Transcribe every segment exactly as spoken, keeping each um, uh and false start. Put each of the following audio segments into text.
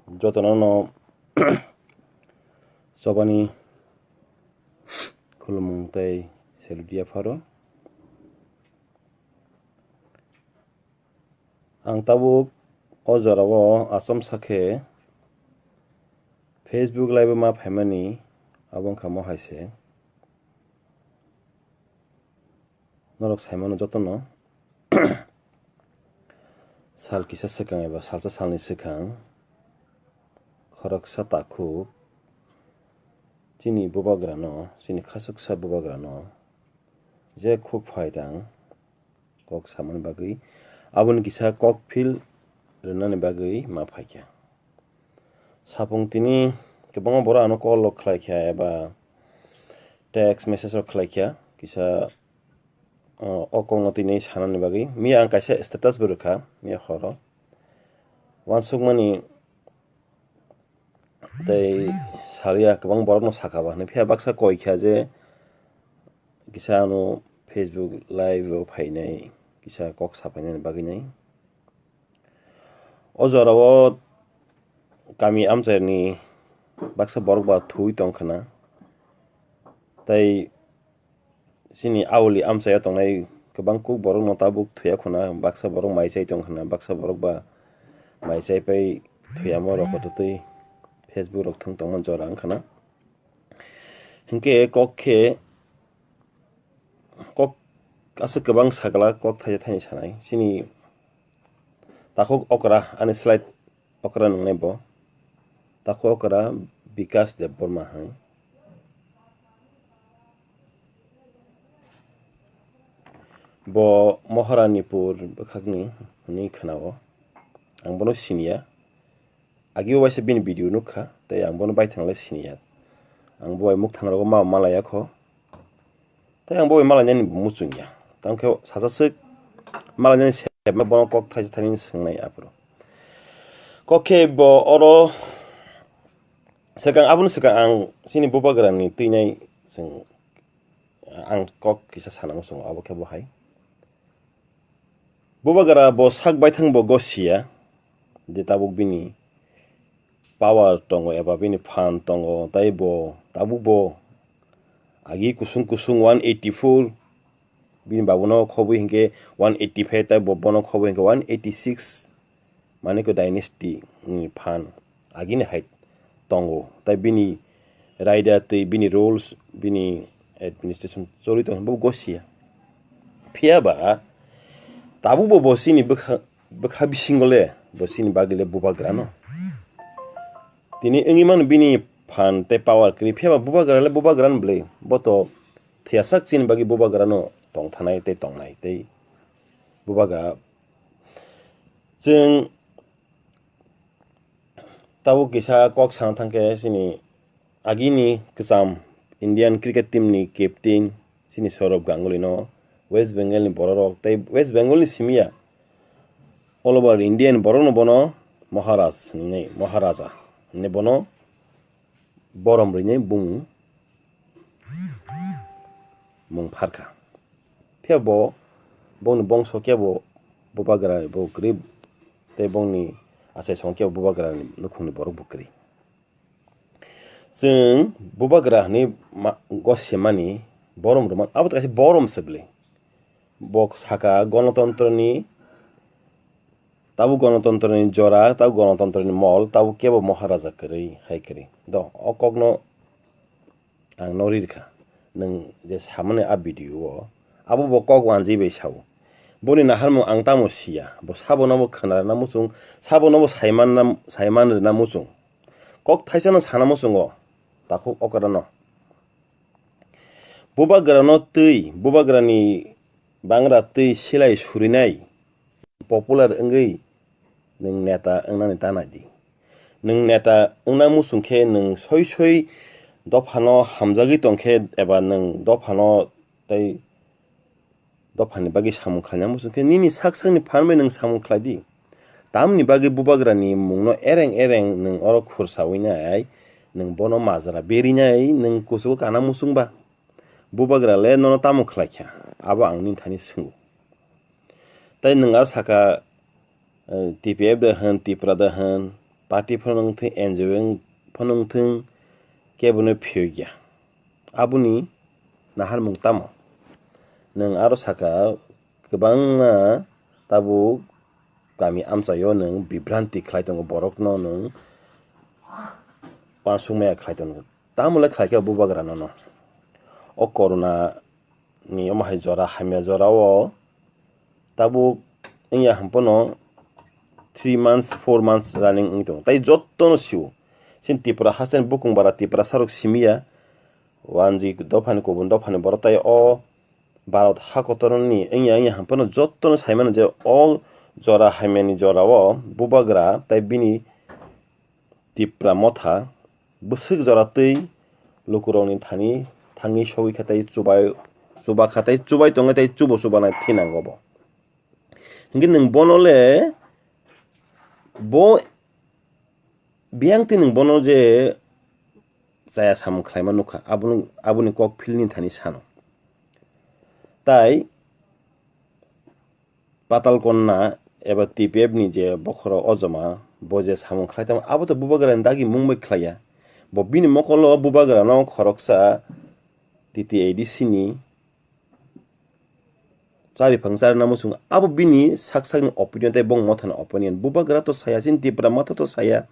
Jotono no chobani khulumung tei salute yapharo. Ang tabuk o jorao achomsa khe Facebook live o ma phaimani, abo wngkha mo hai se. Norok saimano jotono sal kisa swkang eba salsa salni swkang khoroksa takhuk chini bubagrano, chini khasuksa bubagrano je khuk phaidang kok samani bagwi, aboni kisa kok phil rwnani bagwi ma phaikha. Sapung tini kwbangma borok ano call rok khlaikha eba text message rok khlaikha, kisa, o, o kokno tini sanani bagwi. Miya ang kaisa status bo rwkha, miya horo. Uansukmani tei salia kwbang borokno sakha ba hwnwi, phiya baksa koi kha je kisa ano Facebook live o phainai, kisa kok sapainani bagwi nai. O jorao kami amchaini baksa borok ba thwi tong khna, tei chini auli amchaio tongnai kwbang kuk borokno tabuk thwiya khna, baksa borok mai chai tong khna, baksa borok ba mai chai pai thwiyamo rok twi Facebook rok thwng tongma jora wng khna. Hinkhe kok khe, kok aswk kwbang sagla kok thaisa thaini sanai. Chini takhuk okra, ani slide okra nungnai bo. Takhuk okra Bikas Debbarma hai. Bo Maharanipur bwkhakni hwnwi khwnao. Ang bono siniya. Agi o waisa bini video nukha, tei ang bono baithang le siniya. Ang bo bai mukthangrogo ma malaya kho. Tei ang bo bai malainani bo muchungya. Tamo khe sasaswk malainani sebma bono kok thaisa thaini swngnai aphuru. Kok khe bo oro swkang, aboni swkang ang chini bubagrani twinai chwng, ang kok kisa sana muchungo, abo khe bo hai. Bubagra bo sak baithang bo gosiya, je tabuk bini power tongo eba bini phan tongo, tai bo tabuk bo agi kusung kusung one eighty-four, bini babuno khobwi hinkhe one eighty-five, tai bo bono khobwi hinkhe one eighty-six, Manikya dynasty ni phan agini hai tongo, tai bini raida tei bini rules, bini administration choli tong bo gosiya. Phiya ba tabuk bo bo chini bwkha, bwkha bisingo le bo chini bagwi le bubagrano. Tini wngwi mano bini phan tei power kwrwi, phiya ba bubagra le bubagrano bwlwi, bo to thwiyasak chini bagwi bubagrano tong thanai tei tongnai tei bubagra. Chwng tabuk kisa kok sana thangkhe chini agini kwcham Indian cricket team ni captain chini Sourav Ganguly no West Bengal ni borok rok tei West Bengal ni simiya all over India ni borok no bono Maharaj hinwi, Maharaja hinwi bono borom rwinai bumung mung pharkha. Phiya bo bongni bongso kebo bubagra bo kwrwi tei bongni achai song kebo bubagra nukhungni borok bo kwrwi. Chwng bubagra hinwi ma-, gosimani borom rwmani abo to kaisa borom se bwlwi. Bo saka gonotontroni, tabuk gonotontroni jora, tabuk gonotontroni mol, tabuk kebo Maharaja kwrwi hai kwrwi. Do, o kokno ang no rirkha. Nwng je samani a video o, abo bo kok wanjwi bai sao. Boni naharmung ang tamo siya. Bo sabono bo khwna rwna muchung, sabono bo saiman na, saiman rwna muchung. Kok thaisano sana muchungo, takhuk okra no. Bubagra no twi, bubagra ni bangra twi silai surinai popular wngwi nwng neta wngnani ta nai di. Nwng neta wngna muchung khe nwng soi soi dophano hamjagwi tong khe eba nwng dophano tei dophani bagwi samung khlaina muchung khe nini sak sakni phan bai nwng samung khlai di. Tamni bagwi bubagrani mungno ereng ereng nwng oro khursawi nai, nwng bono majra berinai, nwng kuchugo kana muchung ba? Bubagra le nono tamo khlai kha? Abo ang nini thani swngo. Tai nwng aro saka, eh, T P F de hwn, Tipra de hwn, party phano wngthung, N G O phano wngthung, kebono phiyokya. Aboni naharmung tamo? Nwng aro saka, kwbangma tabuk kami amchaio nwng bibranti khlai tongo, borokno nwng uansukmaya khlai tongo. Tamole khlaikhe o bubagra nono. O corona ni omo hai jora, hamya jora o tabuk wngya hwnphano three months, four months running wngwi tongo. Tai jottono sio. Chini Tripura hasteni bukung bara Tiprasa rok simiya. Wanji dophani kubun dophani borok tai o Bharat ha kotorni wngya wngya hwnphano jottono saimano je o jora hamyani jora o bubagra tai bini Tipra motha bwswk jora twi lukurokni thani thangwi sogwi kha tei chubai, chuba kha tei chubai tongwi tei chubo chubanai thinango bo. Hinkhe nwng bono le bo biyang twi nwng bono je chaya samung khlaima nukha, aboni, aboni kok philni thani sano. Tai Patal Konna eba T P F ni je bokhorok ojoma, bo je samung khlai tamo, abo to bubagra ni dagi mung bai khlaiya. Bo bini mokolo bubagra no khoroksa T T A D C ni chari phang chari namo chwng, abo bini sak sak ni opinion tai bong motha ni opinion. Bubagra to saya, chini Tipra motha to saya.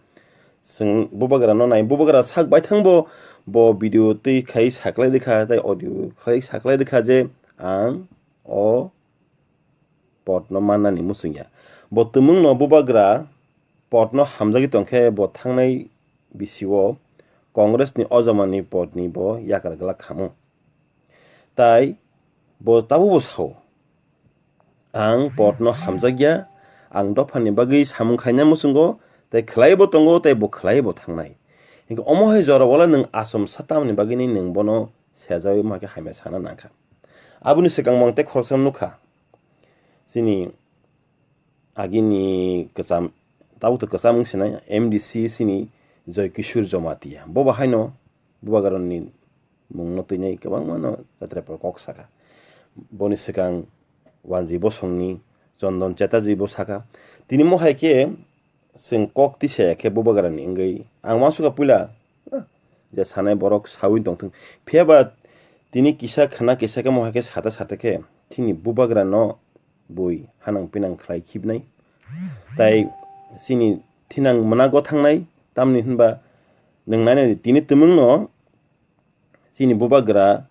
Chwng bubagra no nai, bubagra sak bai thang bo, bo video twi khai saklai rikha, tai audio khai saklai rikha je ang o podno mannani muchungya. Bo twmwngno bubagra podno hamjagwi tongkhe bo thangnai bisio Congressni ojomani podni bo yakar glak khamu. Tai bo tabukbo sao, "Ang podno hamjakya, ang dophani bagwi samung khaina muchungo, tai khlaibo tongo, tai bo khlaibo thangnai." Hinkhe omo hai jora wala nwng achomsa tamni bagwini nwng bono sejawi ma khe hamya sana nangkha. Aboni swkang bo ang tei khoroksa nukha. Chini agini kwcham, tabuk to kwcham wng sinai M D C chini Joy Kishore Jamatia. Bo bahaino bubagrani mungno twinai kwbangmano Chhatrapal kok saka. Boni swkang Wanji Bosongni, Chondon Chatterjee bo saka. Tini mohai khe chwng kok tisaya khe bubagrani wngwi. Ang uansukha puila, ah, je sanai borok sawi tongthung. Phiya ba tini kisa khna kisa khe mohai khe sata sata khe chini bubagrano bui hanang pinang khlai khibnai. Tai chini thinang mwnago thangnai, tamni hinba nwng nainani tini twmwngno chini bubagra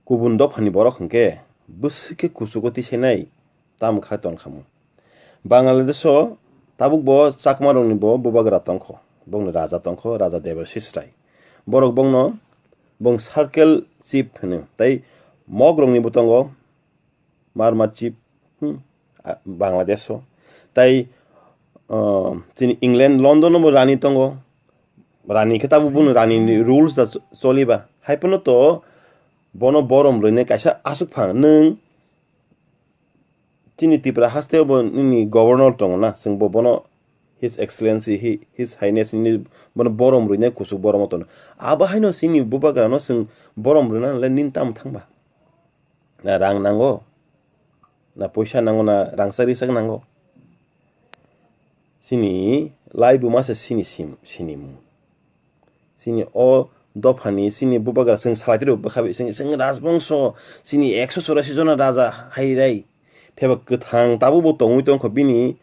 kubun dophani borok hwnkhe bwswk khe kuchugo tisainai tamo khlai tongkhamu. Bangladesho tabukbo Chakmaroknibo bubagra tongkho, bongni raja tongkho, Raja Debashish Rai. Borok bongno, bong circle chief hwno, tai Mogroknibo tongo, Marma chief, hmm, a, Bangladesh o. Tai, ah, chini England, London o bo rani tongo. Rani khe tabuk bono rani ni rules da cho-, choliba. Hai phano to bono borom rwinai kaisa aswk phang. Nwng chini Tripura haste o bo nini governor tongo na, chwng bo bono His Excellency, hi-, His Highness hwnwi bono borom rwinai kuchuk borom o tono. Abo haino chini bubagra no chwng borom rwna le nini tamo thangba? Na rang nango? Na poisa nango, na rangchak risak nango? Chini laibuma se chini sim-, sinimung. Chini o dophani, chini bubagra, chwng salai twi rw bwkha bai, chwng, chwng rajbongso, chini ekso chorasi jona raja hai rai. Pheba kwthang tabukbo tongwi tongkho bini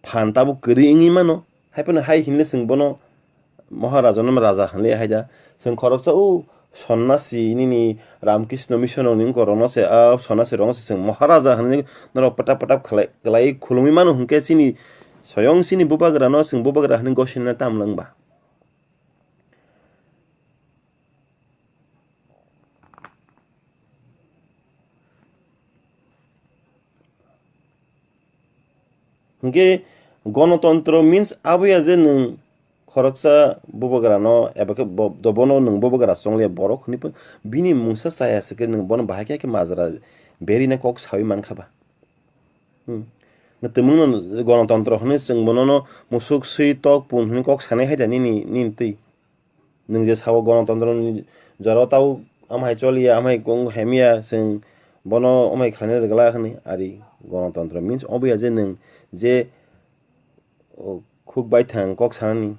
phan tabuk kwrwi wngwi mano. Hai phano hai hinle chwng bono Maharaja no raja hinle hai da. Chwng khoroksa o sonnasi nini Ramkrishna Mission ni wngkor rokno se, a sonnasi rokno se chwng Maharaja hinwi norok patap patap khlai, khlai khulumwi mano hwnkhe chini soyong chini bubagra no chwng bubagra hinwi gosina tam lwng ba. Hwnkhe gonotontro means abo ya je nwng khoroksa bubagrano eba khe bo-, dobono nwng bubagra chongle borok hwnwi pho bini mungsa chaya se khe nwng bono bahai khe, khe majra berina kok sawi mankha ba. Hmm. Nwng twmwngno gonotontro hwnwi chwng bonono musuk swi tok pun hwnwi kok sanai hai da nini, nini twi. Nwng je sao gonotontro ni jora o tabuk amhai choliya, amhai kung hemiya, chwng bono amhai khlaina rwgwla hwnwi. Ari gonotontro means obo ya je nwng je o, khuk baithang kok sanani.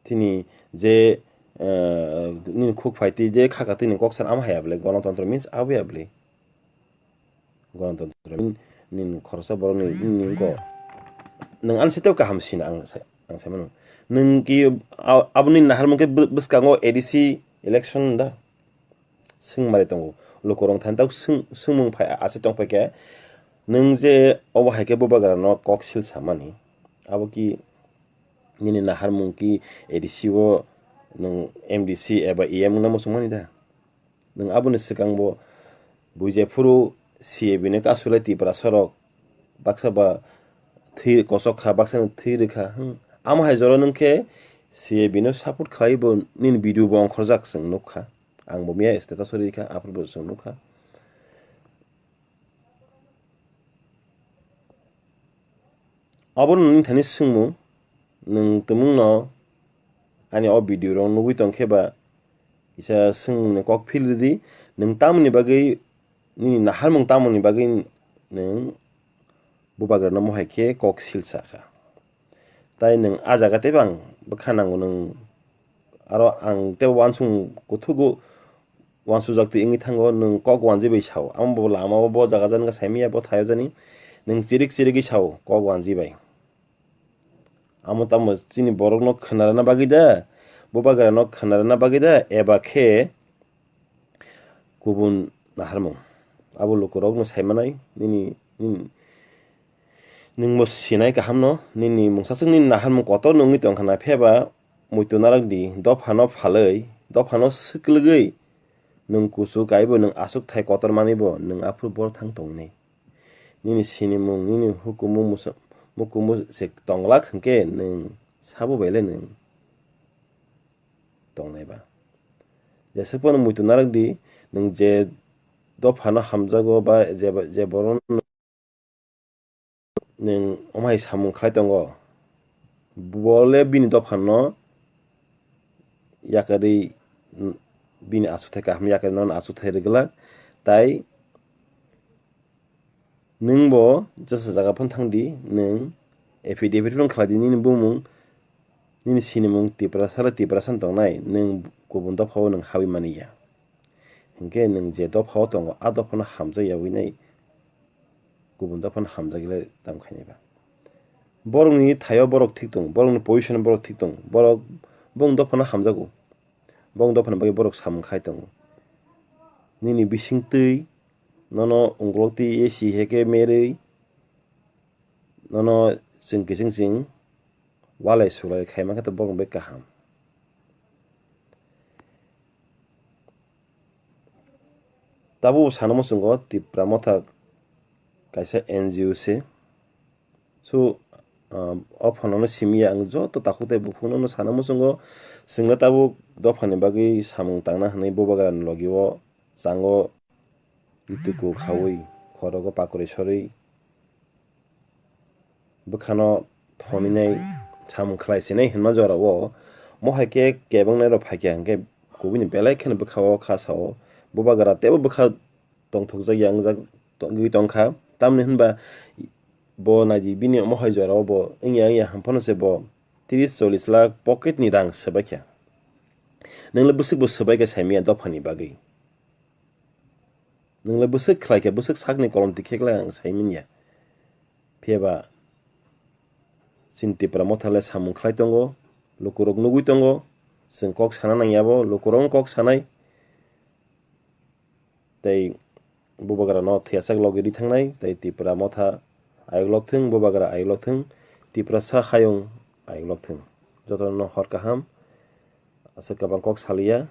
Tini je, eh, nini khuk phaitwi je khaka twi ni kok sana amo haya bwle, gonotontro means abo ya bwle. Gonotontro means nini khoroksa borok ni, nini wngkha. Nwng ani siteo kaham sina ang sai, ang sai mano. Nwng ki a-, abo nini naharmung khe bw-, bwskango A D C election da? Swngmari tongo. Lukurok thani tok swng-, swngmung phai, asai tongphai khe, nwng je obo hai khe bubagra no kok sil samani, abo ki nini naharmung ki A D C o nwng M D C eba E M wngna muchungmani da? Nwng aboni swkang bo buijai phuru C A B ni kasulai Tiprasa rok baksa ba thwi kosok kha, baksa no thwi rwkha. Hmm. Amo hai jora nwng khe C A B no support khlai bo nini video bo ongkhorjak chwng nukha. Ang bo miya status o rikha, aphuru bo chwng nukha. Obo nini thani swngmung, nwng tumungno ani o video rok nugwi tongkhe ba kisa swngmungni kok phil rwdi, nwng tamoni bagwi, nini naharmung tamoni bagwi nwng bubagrano mohai khe kok silsa kha. Tai nwng a jaga teibo ang bwkha nango nwng, aro ang teibo uansukmung kuthugo uansukjak twi wngwi thango, nwng kok wanji bai sao. Amo bo lama o bo jaga jani khe saimanya bo thaio jani, nwng chirik chirigwi sao kok wanji bai. Amo tamo chini borokno khwnarwna bagwi da, bubagrano khwnarwna bagwi da, eba khe kubun naharmung. Abo lukurokno saimanai, nini, nini, nwngbo sinai kahamno, nini mungsaswk nini naharmung kotor nungwi tongkha na, phiyaba muitu narwkdi, dophano phalwi, dophano swklwgwi, nwng kuchuk kaibo, nwng aswk thai kotor manwibo, nwng aphuru boro thang tongnai. Nini sinimung, nini hukumu musa-, mukumu se tonglak hwnkhe nwng sabo belai nwng tongnai ba. Jeswk phano muitu narwkdi, nwng je dophano hamjago ba je, je borokno nwng omo hai samung khlai tongo, bo le bini dophano yakarwi, bini aswkthai kaham yakarwi nono aswkthai rwglak, tai nwng bo jesa jaga phano thangdi, nwng affidavit phano khlai di, nini bumung, nini sinimung Tiprasa le Tiprasa no tongnai, nwng kubun dophao nwng habwi mani ya. Hinkhe nwng je dophao tongo, a dophano hamjak yawi nai, kubun dophano hamjak le tamo khainai ba. Borokni thaio borok thik tong, borokni position borok thik tong, borok bong dophano hamjago, bong dophano bagwi borok samung khai tongo. Nini bisingtwi nono ungkuluk twi si heke merwi, nono chwng kiching ching walai sulai khaima khe to borok bai kaham. Tabuk sana muchungo Tipra Motha kaisa N G O se. So, ah, o phano no simi ya ang joto takhuk tei buphang no sana muchungo, chwngno tabuk dophani bagwi samung tangna hwnwi bubagra ni logi o chango tuku khaui, khorogo pakwrwi sorwi, bwkhano thoninai samung khlai sinai hinma jorao, mo hai khe kebengnairok phai kha hinkhe kubuni belai kheno bwkhao kha sao, bubagra teibo bwkha tongthokjak ya wngjak tongwi tongkha. Tamni hinba bo naidi bini omo hai jorao bo wngya wngya ham phano se bo tris chollis lakh pocket ni rang swbai kha. Nwng le bwswk bo swbai kha saimanya dophani bagwi. Nwng le bwswk khlai kha, bwswk sakni kolom tikhe khlai ang sai manya. Phiya ba chini Tipra Motha le samung khlai tongo, lukurok nugwi tongo, chwng kok sana nangya bo, lukurok wng kok sanai. Tei bubagra no thwiyasak logi ri thangnai, tei Tipra Motha ayok lok thung, bubagra ayok lok thung, Tiprasa hayung ayok lok thung. Jotono hor kaham, aswk kabang kok saliya.